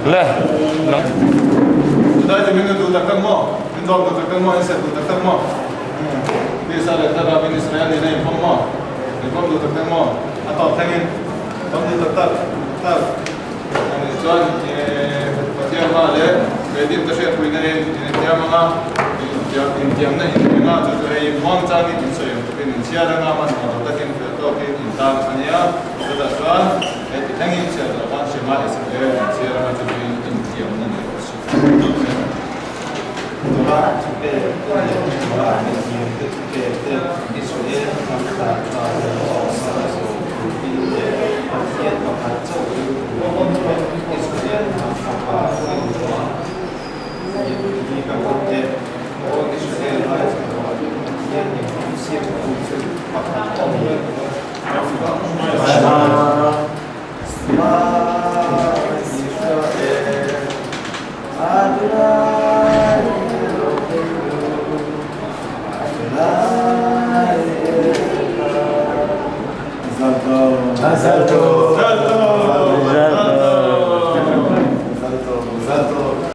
Le, nang. Dai chu min duh tak tak maw? Min dawk duh tak tak maw? In serh duh tak tak maw? Tisa leh thlarau in Israel in a inpawm maw? Inpawm duh tak tak maw? A tawp thlengin pawm duh tak tak tak a nih chuan Pathian hma leh Redim te hriatpuina in intiam anga intiamna in eng a, chu chu hei muang changin in sawi ang tukin in chhiar anga hmanhmawh lo takin fel tawkin in tan a nia. Chutah chuan heti thlengin chhiar zawh khan Shema Israel in chhiar anga chu chu intiamna ni rawh se. Torah chu pek te leh Torah mihniam te chu pek te, Israel hnam dan tha leh awmsa zawh turin leh Pathian pakhat chauh ring turin Israel hnam fapa rinawma hi ka hmang e. Aw Israel ngaithla rawh, Pathian engkim siamtu chu pakhat a ni.